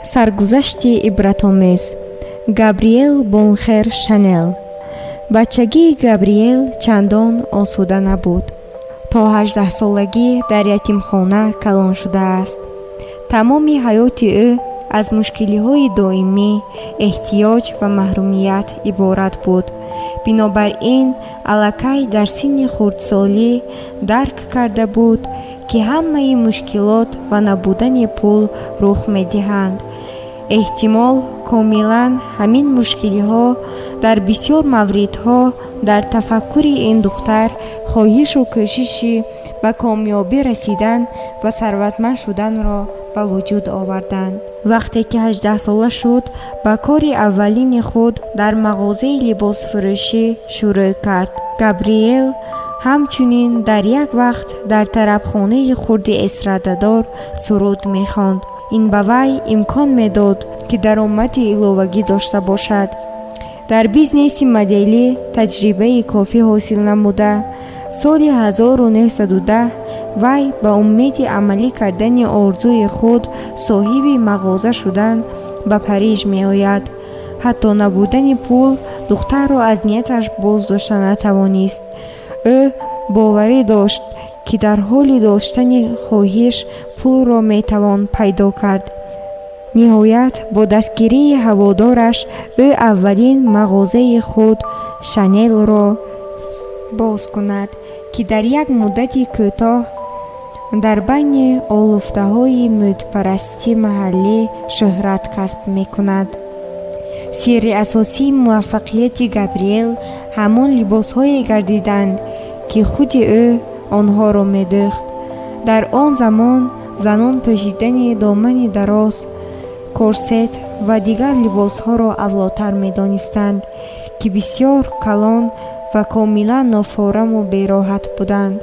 Саргузашти ибратомез Габриэл Бонхер Шанел. Бачагии Габриэл чандон осуда набуд. То 18-солагӣ дар ятимхона калон шудааст. Тамоми ҳаёти ӯ аз мушкилиҳои доимӣ, эҳтиёҷ ва маҳрумият иборат буд. Бинобар ин аллакай дар синни хурдсолӣ дарк карда буд, ки ҳамаи мушкилот ба набудани пул рух медиҳанд. Эҳтимол, комилан ҳамин мушкилиҳо дар бисёр мавридҳо дар тафаккури ин духтар хоҳишу кӯшиши ба комёбӣ расидан ва сарватманд шуданро ба вуҷуд оварданд. Вақте ки 18-сола шуд, ба кори аввалини худ дар мағозаи либосфурӯшӣ шурӯъ кард. Габриэл ҳамчунин дар як вақт дар тарабхонаи хурди эстрададор суруд мехонд. Ин ба вай имкон медод, ки даромади иловагӣ дошта бошад. Дар бизнеси моделӣ таҷрибаи кофӣ ҳосил намуда, соли 1910 вай ба умеди амалӣ кардани орзуи худ, соҳиби мағоза шудан, ба Париж меояд. Ҳатто набудани пул духтарро аз нияташ боз дошта натавонист. Ӯ боварӣ дошт, ки дар ҳоли доштани хоҳиш пулро метавон пайдо кард. Ниҳоят, бо дастгирии ҳаводораш ӯ аввалин мағозаи худ Шанелро боз кунад, ки дар як муддати кӯтоҳ дар байни олуфтаҳои мӯдпарасти маҳаллӣ шӯҳрат касб мекунад. Сирри асосии муваффақияти Габриэл ҳамон либосҳое гардиданд, ки худи ӯ онҳоро медӯхт. Дар он замон занон пӯшидани домани дароз, корсет ва дигар либосҳоро авлотар медонистанд, ки бисёр калон ва комилан нофораму бероҳат буданд.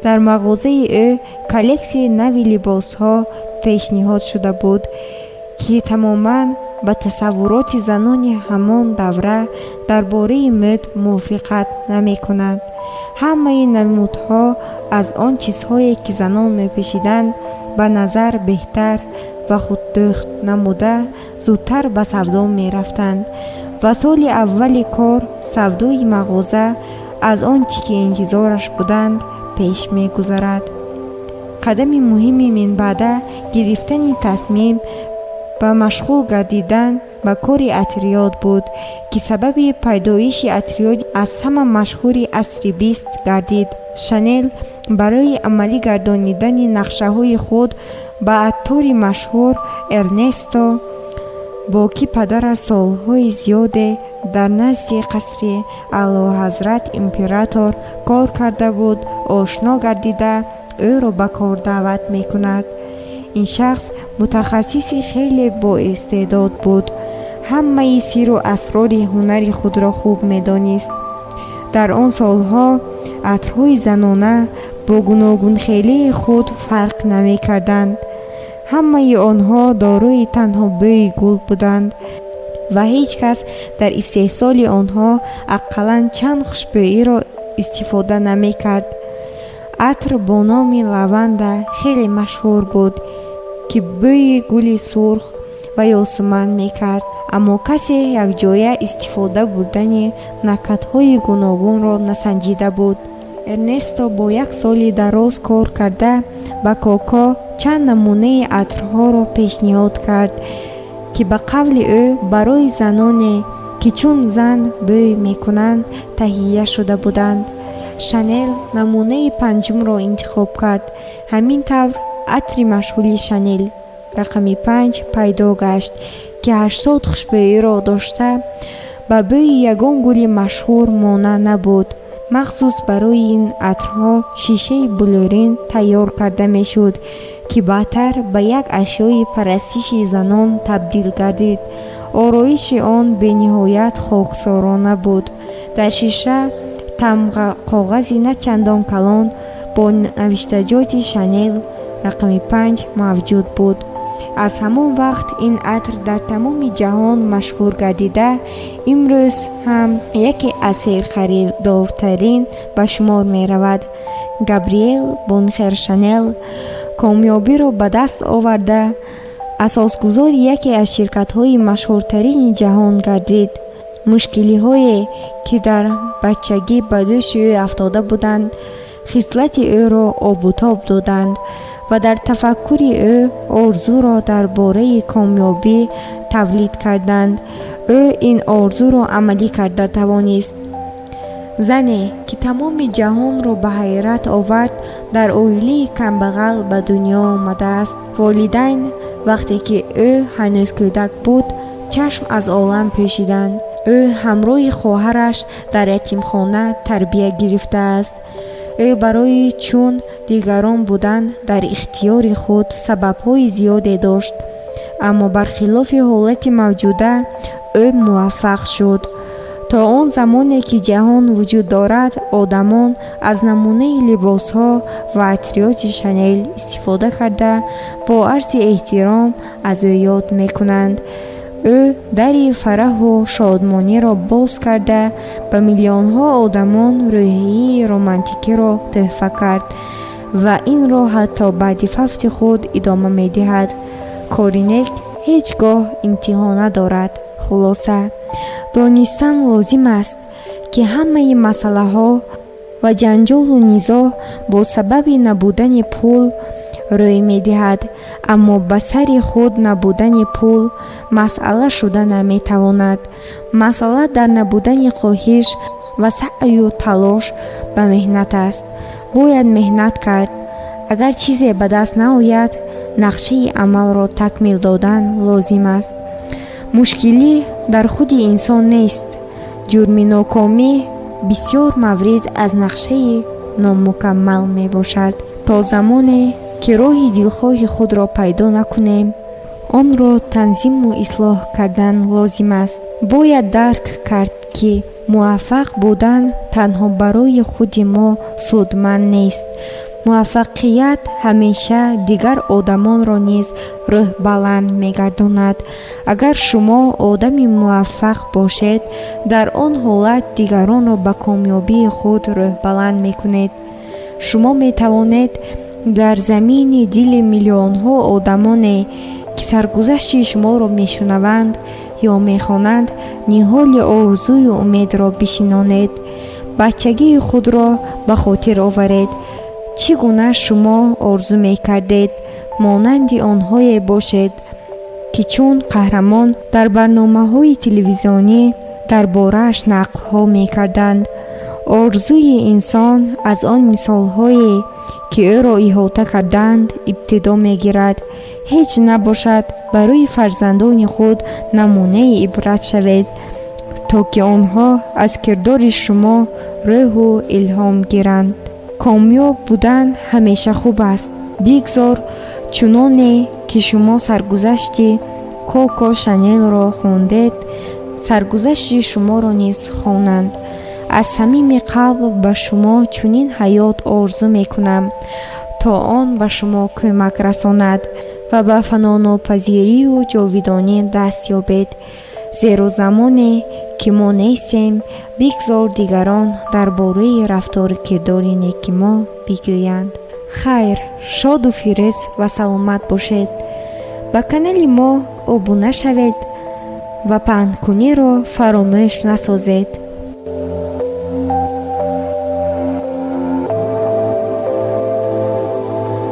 Дар мағозаи ӯ коллексияи нави либосҳо пешниҳод шуда буд, ки тамоман ба тасаввуроти занони ҳамон давра дар бораи мӯд мувофиқат намекунад. Ҳамаи намудҳо аз он чизҳое, ки занон мепӯшиданд, ба назар беҳтар ва худдӯхт намуда, зудтар ба савдо мерафтанд ва соли аввали кор савдои мағоза аз он чӣ ки интизораш буданд пеш мегузарад. Қадами муҳими минбаъда гирифтани тасмим ба машғул гардидан ба кори атриёт буд, ки сабаби пайдоиши атриёти аз ҳама машҳури асри 20 гардид. Шанел барои амалӣ гардонидани нақшаҳои худ ба аттори машҳур Эрнесто, бо ки падараш солҳои зиёде дар назди қасри Аълоҳазрат император кор карда буд, ошно гардида, ӯро ба кор даъват мекунад. Ин шахс мутахассиси хеле боистеъдод буд, ҳамаи сирру асрори ҳунари худро хуб медонист. Дар он солҳо атрҳои занона бо гуногунхелии худ фарқ намекарданд. Ҳамаи онҳо дорои танҳо бӯи гул буданд ва ҳеҷ кас дар истеҳсоли онҳо ақаллан чанд хушбӯиро истифода намекард. Атр бо номи лаванда хеле машҳур буд, ки бӯи гули сурх ва ёсуман мекард, аммо касе якҷоя истифода бурдани накҳатҳои гуногунро насанҷида буд. Эрнесто бо як соли дароз кор карда ба Коко чанд намунаи атрҳоро пешниҳод кард, ки ба қавли ӯ барои заноне, ки чун зан бӯй мекунанд, таҳия шуда буданд. Шанел намунаи панҷумро интихоб кард. Ҳамин тавр атри машҳури Шанел рақами 5 пайдо гашт, ки 80 хушбӯиро дошта, ба бӯи ягон гули машҳур монанд набуд. Махсус барои ин атрҳо шишаи булӯрин тайёр карда мешуд, ки баъдтар ба як ашёи парастиши занон табдил гардид. Ороиши он бениҳоят хоксорона буд. Дар шиша тамғақоғази на чандон калон бо навиштаҷоти Шанел рақами 5 мавҷуд буд. Аз ҳамон вақт ин атр дар тамоми ҷаҳон машҳур гардида, имрӯз ҳам яке аз серхаридортарин ба шумор меравад. Габриэл Бонхер Шанел комёбиро ба даст оварда, Асосгузори яке аз ширкатҳои машҳуртарини ҷаҳон гардид. Мушкилиҳое, ки дар бачагӣ ба дӯши ӯ афтода буданд, хислати ӯро обутоб доданд ва дар тафаккури ӯ орзуро дар бораи комёбӣ тавлид карданд. Ӯ ин орзуро амалӣ карда тавонист. Зане, ки тамоми ҷаҳонро ба ҳайрат овард, дар оилаи камбағал ба дунё омадааст. Волидайн вақте ки ӯ ҳанӯз кӯдак буд, чашм аз олам пӯшиданд. Ӯ ҳамроҳи хоҳараш дар ятимхона тарбия гирифтааст. Ӯ барои чун дигарон будан дар ихтиёри худ сабабҳои зиёде дошт, аммо бар хилофи ҳолати мавҷуда ӯ муваффақ шуд. То он замоне ки ҷаҳон вуҷуд дорад, одамон аз намунаи либосҳо ва атриёти Шанел истифода карда, бо арзи эҳтиром аз ӯ ёд мекунанд. Ӯ дари фараҳу шодмониро боз карда, ба миллионҳо одамон рӯҳияи романтикиро тӯҳфа кард ва инро ҳатто баъди фавти худ идома медиҳад. Кори нек ҳеҷ гоҳ интиҳо надорад. Хулоса, донистан лозим аст, ки ҳамаи масъалаҳо ва ҷанҷолу низоъ бо сабаби набудани пул рӯй медиҳад, аммо ба сари худ набудани пул масъала шуда наметавонад. Масъала дар набудани хоҳиш ва саъю талош ба меҳнат аст. Бояд меҳнат кард. Агар чизе ба даст наояд, нақшаи амалро такмил додан лозим аст. Мушкилӣ дар худи инсон нест. Ҷурми нокомӣ бисёр маврид аз нақшаи номукаммал мебошад. То замоне ки роҳи дилхоҳи худро пайдо накунем, онро танзиму ислоҳ кардан лозим аст. Бояд дарк кард, ки муваффақ будан танҳо барои худи мо судманд нест. Муваффақият ҳамеша дигар одамонро низ рӯҳбаланд мегардонад. Агар шумо одами муваффақ бошед, дар он ҳолат дигаронро ба комёбии худ рӯҳбаланд мекунед. Шумо метавонед дар замини дили миллионҳо одамоне, ки саргузашти шуморо мешунаванд ё мехонанд, ниҳоли орзую умедро бишинонед. Бачагии худро ба хотир оваред. Чӣ гуна шумо орзу мекардед монанди онҳое бошед, ки чун қаҳрамон дар барномаҳои телевизионӣ дар борааш нақлҳо мекарданд. Орзуи инсон аз он мисолҳое, ки ӯро иҳота кардаанд, ибтидо мегирад. Ҳеҷ набошад, барои фарзандони худ намунаи ибрат шавед, то ки онҳо аз кирдори шумо рӯҳу илҳом гиранд. Комёб будан ҳамеша хуб аст. Бигзор чуноне ки шумо саргузашти Коко Шанелро хондед, саргузашти шуморо низ хонанд. Аз самими қалб ба шумо чунин ҳаёт орзу мекунам, то он ба шумо кӯмак расонад ва ба фанонопазирию ҷовидонӣ даст ёбед. Зеро замоне ки мо нестем, бигзор дигарон дар бораи рафтору кирдори неки мо бигӯянд. Хайр, шоду фирӯз ва саломат бошед. Ба канали мо обуна шавед ва паҳнкуниро фаромӯш насозед.